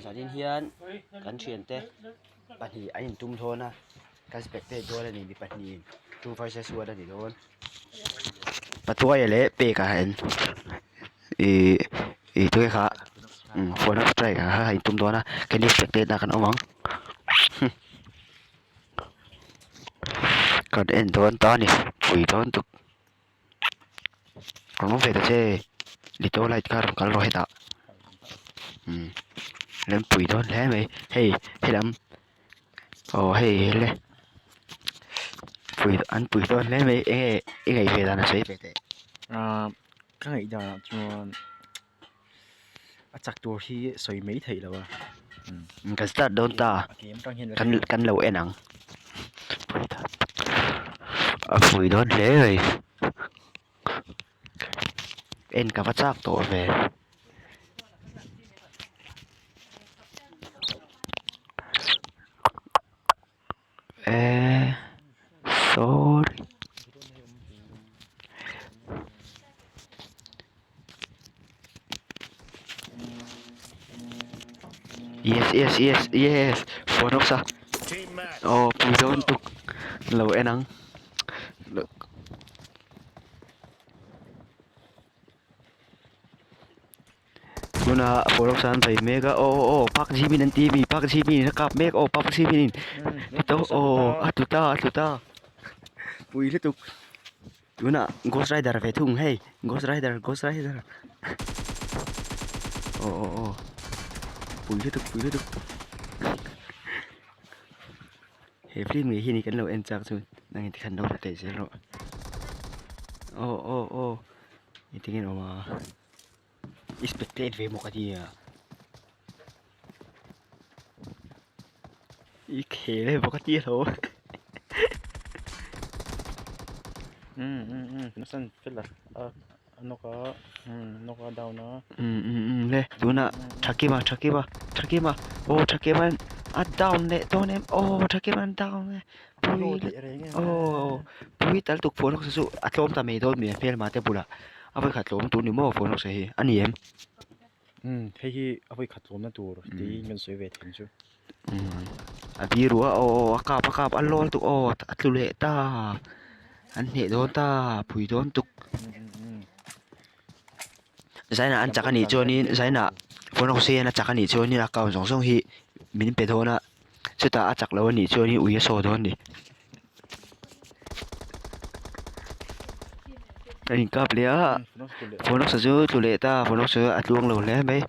Zanin hian kan thiante pahnih an intum dawn a kan spectate dawn a ni mi pahnihin two versus one a ni dawn Patuaia leh Peka an ihh ih tunge kha phone a strike kha a intum dawn a keini spectate ah kan awm ang kan en dawn ta a ni pui dawn tuk. Rawn awm ve ta che Lito light kha rawn kal rawh hetah umm lengpui dawn hle mai hei helam aw hei le pui an pui dawn hle mai eng nge i ngaih ve dan a sawi ve teh. Ahh ka ngaih danah chuan a chak tur hi sawi mai theih loh a umm kan start dawn ta kan kan lo en ang a pui dawn hle mai en ka va chak tawh ve. Eee sorry yes yes yes yes phone off sa aw pui dawn tuk lo en ang. Tuna phone off sa an bei mek a aw aw aw park zim in an ti ami park zim in a kap mek aw park zim in aw a tlu ta a tlu ta pui lutuk tunah ghost rider ve thung hei ghost rider ghost rider aw aw aw pui lutuk pui lutuk he film ngei hi ni kan lo en chak chu nang in tikhan lo hmu thei zel rawh aw aw aw engtin nge a awm a i spectate ve maw ka tia i khel emaw ka tia lo um um um nasan fel a a nawk a um nawk a down a um um um le tunah Thakima Thakima Thakima aw Thakima a down leh dawn em aw Thakima an down e pui aw pui tal tuk phone chu a tlawm ta mai dawn mi a hmelma te bulah a vawikhat tlawm tur ni maw phone hawk hi a ni em. Umm hei hi a vawikhat tlawmna tur tiin kan sawi ve thei chu. Umm a biru a aw aw a kap a kap a lawl tuk aw a tlu leh ta an hneh dawn ta pui dawn tuk. Zaina an chak a nih chuanin Zaina phone hawk hian a chak a nih chuanin account zawng zawng hi min pe dawn a chutah a chak lo a nih chuanin ui a saw dawn a ni. A inkap leh a phone hawk chu tlu leh ta phone hawk chu a tluang lo hle mai.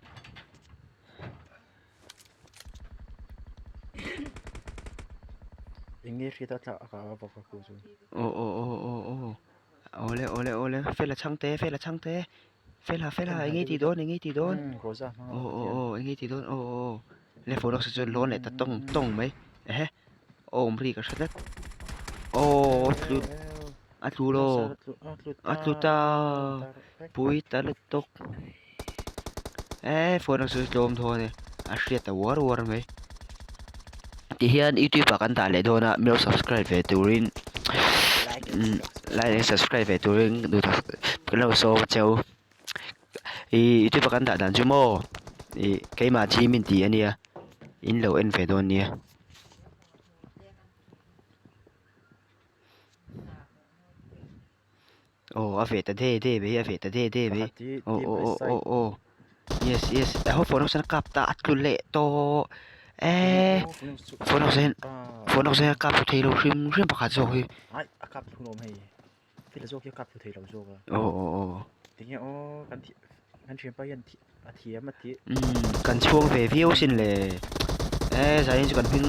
Eng nge hriat a tla a kah vak vak chu. Aw aw aw aw aw awle awle awle fela chhangte fela chhangte fela fela eng nge tih dawn eng nge tih dawn aw aw aw eng nge tih dawn aw aw aw le phone hawk chu lawn leh ta tawng tawng mai ehe awm ri ka hre tlat aw tlu a tlu lo a tlu ta pui ta lutuk eee phone hawk chu tlawm dawn e a hriat ta uar uar mai tihian youtube ah kan dah leh dawn a min lo subscribe ve turin like and subscribe ve turin kan lo sawm a cheu ih youtube a kan dah dan chu maw ih keimah chi min ti ania in lo en ve dawn nia. Aw a ve ta de de mai a ve ta de de mai aw aw aw aw aw yes yes a ho phone ho sawn a kap ta a tlu leh tawh eee phone ho sawn phone ho sawn a kap thlu thei lo hrim hrim pakhat zawk hi aw aw aw umm kan chhuang ve viau sin le eee zanin chu kan hming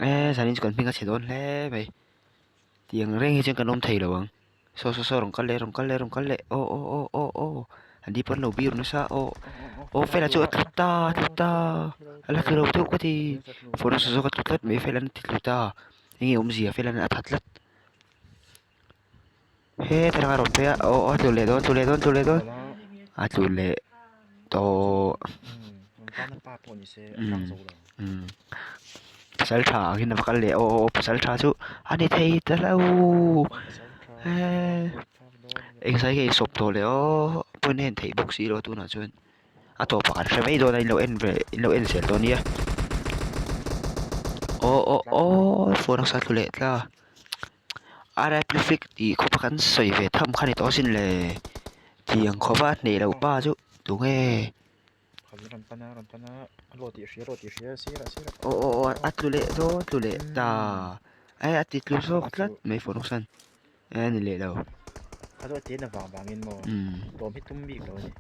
eee zanin chu kan hming a chhe dawn hle mai. Tiang reng hi chuan kan awm thei lo ang saw saw saw rawn kal leh rawn kal leh rawn kal leh aw aw aw aw aw an ni pawn lo bir nasa aw aw fela chu a tlu ta a tlu ta a la tlu lo deuh ka ti phone a saw zawk a tlu tlat mai fela an ti tlu ta enge awmzia fela a that tlat he thlalak a rawn phei a aw aw a tlu leh dawn tlu leh dawn tlu leh dawn a tlu leh tawh umm umm. Pasal tha ang hian a va kal leh aw aw pasal tha chu a ni thei ta lo eee eng zai nge i sawp tawh le aw pawn a en theih bawk si lo tunah chuan. A tawpah kan hre mai dawn a in lo en ve in lo en zel dawn nia. Aw aw aw phone a sa thlu leh tla a rap flick tih khawpa kan sawi ve tham kha ni tawh asin le tiang khawpa hneh loh pa chu tunge. Aw aw aw a tlu leh dawn tlu leh ta e a ti tlu zawk tlat mai phone awk san. E ni leh lo. A chu a ten avang vangin maw tlawm hi tum bik lo a ni.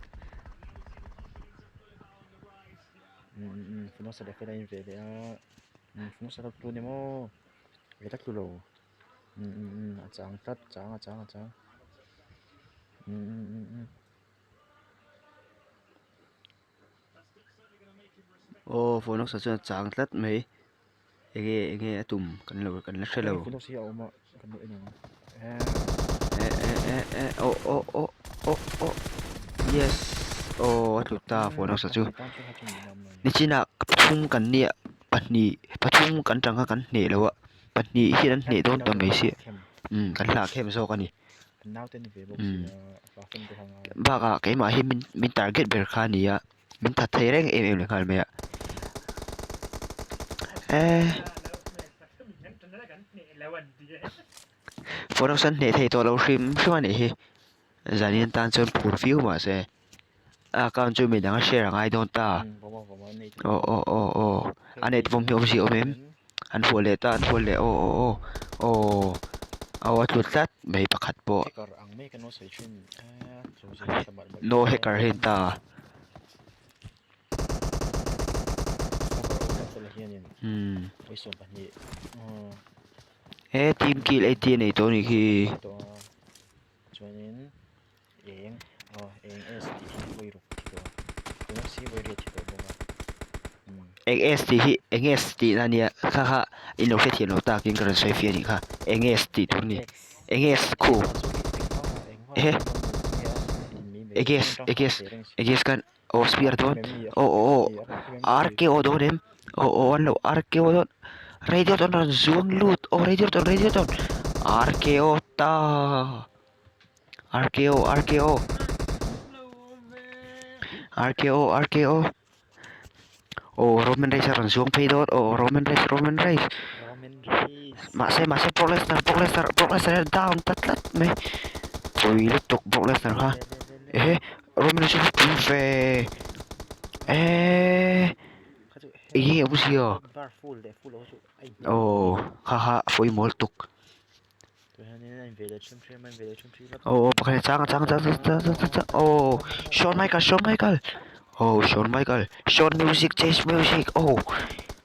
Umm Funosa leh Fela in ve leh a Funosa lo tlu ni maw ve tak tlu lo umm a chang tlat chang a chang a chang umm. Aw Funosa chuan a chang tlat mai. Enge enge a tum kan lo kan la hre lo. Eh eh eh eh aw aw aw aw aw yes aw a tlu ta phone hausa chu nichinah pathum kan nia pahnih pathum kan tang kha kan hneh lo a pahnih hian an hneh dawn ta mai sia umm kan hlah khem zawk a ni umm bakah keimah hi min min target ber kha a ni a. Min that thei reng em em leh nghal mai a eh phone awsan hneh thei tawh lo hrim hrim a nih hi zanin tan chuan phur viau mahse a account chu midang a share a ngai dawn ta aw aw aw aw a net vawm hi awmzia awm em an hual leh ta an hual leh aw aw aw aw aw a tlu tlat mai pakhat pawh no hacker hi an ta. Umm he team kill eighty a nei tawh a nih khi. Eng S tih hi eng S tih na nia kha kha in lo hrethiam lo takin ka rawn sawi fiah a nih kha eng S tih tur a ni eng S khu ehe eng S eng S eng S khan aw spear dawn aw aw aw R K O dawn em aw aw an lo R K O dawn radio chuan rawn zuang lut aw radio chuan radio chuan R K O ta. RKO RKO RKO RKO aw Roman Reigns a rawn zuang phei dawn aw Roman Reigns Roman Reigns mahse mahse Brock Lesnar Brock Lesnar Brock Lesnar hian down ta tlat mai pui lutuk Brock Lesnar kha ehe Roman Reigns chu pui ve eee enge awmzia aw kha kha a pawimawh lutuk. Aw pakhat hi a chang a chang chang chang chang chang aw Shawn Michael Shawn Michael aw Shawn Michael Shawn music chase music aw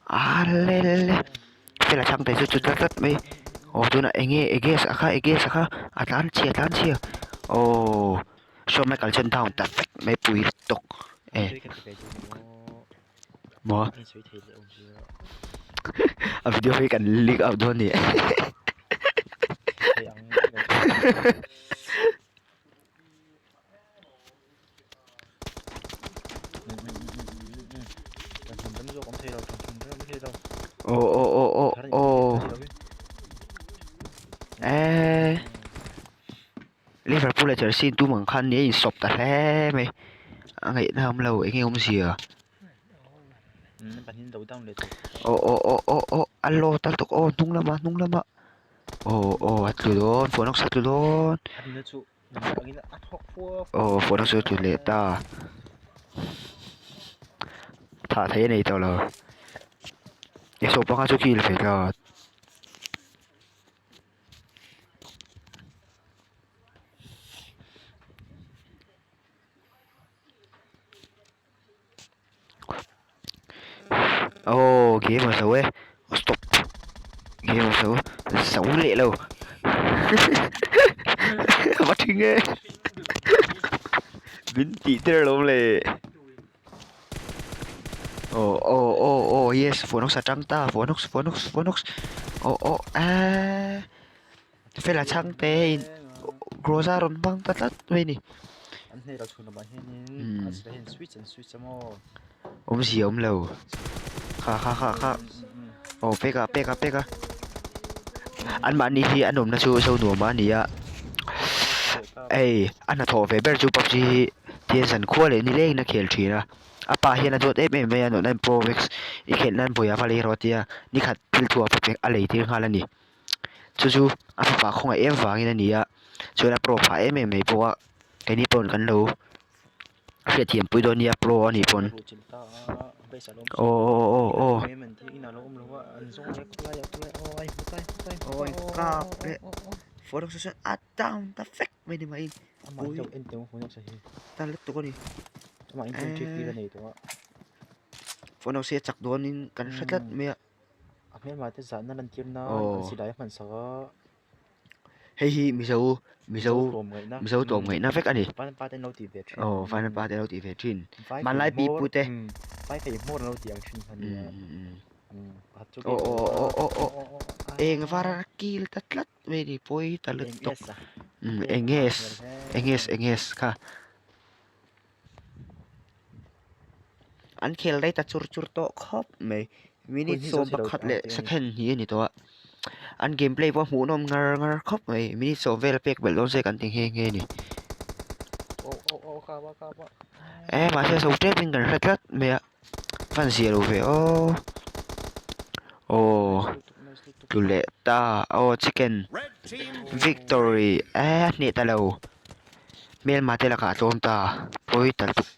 a le le le fela chang te chu chu tlat tlat mai aw tunah eng nge eng nge a kha eng nge a kha a tlan chhia a tlan chhia aw Shawn Michael chuan down ta vek mai pui tawk e. Maw a video hi kan leak out dawn ni aw aw aw aw aw eh Liverpool leh Chelsea tum ang khan ni a insawp ta hle mai a ngaihna awm lo eng nge awmzia aw aw aw aw aw a load a tuk aw hnung lamah hnung lamah aw aw a tlu dawn phone a tlu dawn aw phone a tlu leh ta thah theih a nei tawh lo e saw panga chu kill ve ta. Aw game a zo e stop game a zo zo leh lo va thing e min tih tir alawm le. Aw aw aw aw yes phone hawks a tang ta phone hawks phone hawks phone hawks aw aw eee fela chhang te in groza rawn hmang ta tlat mai a ni awmzia awm lo kha kha kha kha aw pek a pek a pek a anmahni hi an awmna chu zonuam a ni a hei a hnathawh ve ber chu pubg hi. Tihian zankhua leh nilengin a khel thin a. A pa hian a duat em em mai a, Note 9 Pro Max i khelh nan vawi a va lei rawh a ti a, nikhat thil thu a pa pek a lei tir nghal a ni. Chu chu a fapa khawngaih em vangin a ni a, chuan a pro phah em em mai bawk a, keini pawhin kan lo hriatthiam pui dawn nia pro a nih pawn. Aw aw aw aw. Aw kap leh phone a down ta vek mai ni mai. Pui ta lutuk a ni. Phone a chak dawnin kan hre tlat mai a. A hmelma te zahna lantir nan an silai a hman sak a. Hei hi Mizo Mizo Mizo tlawmngaihna vek a ni. Vanpa te an lo tih ve thin. Aw Vanpa te an lo tih ve thin. Hmanlai pi pu te. Vai thei hmawr an lo tih ang thin kha nia. Aw aw aw aw aw eng var kil ta tlat mai ni pawi ta lutuk. Enges enges enges kha. An khel rei ta chur chur tawh khawp mai minute 11 leh second hnih a ni tawh a an game play pawh a hmuhnawm ngar ngar khawp mai minute sawm vel a pek belh dawn se kan ti nghe nghe a ni e mahse zo tep in kan hre tlat mai a van zia lo ve aw aw tlu leh ta aw chicken victory e a hneh ta lo hmelma te lakah a tlawm ta pawi ta lutuk.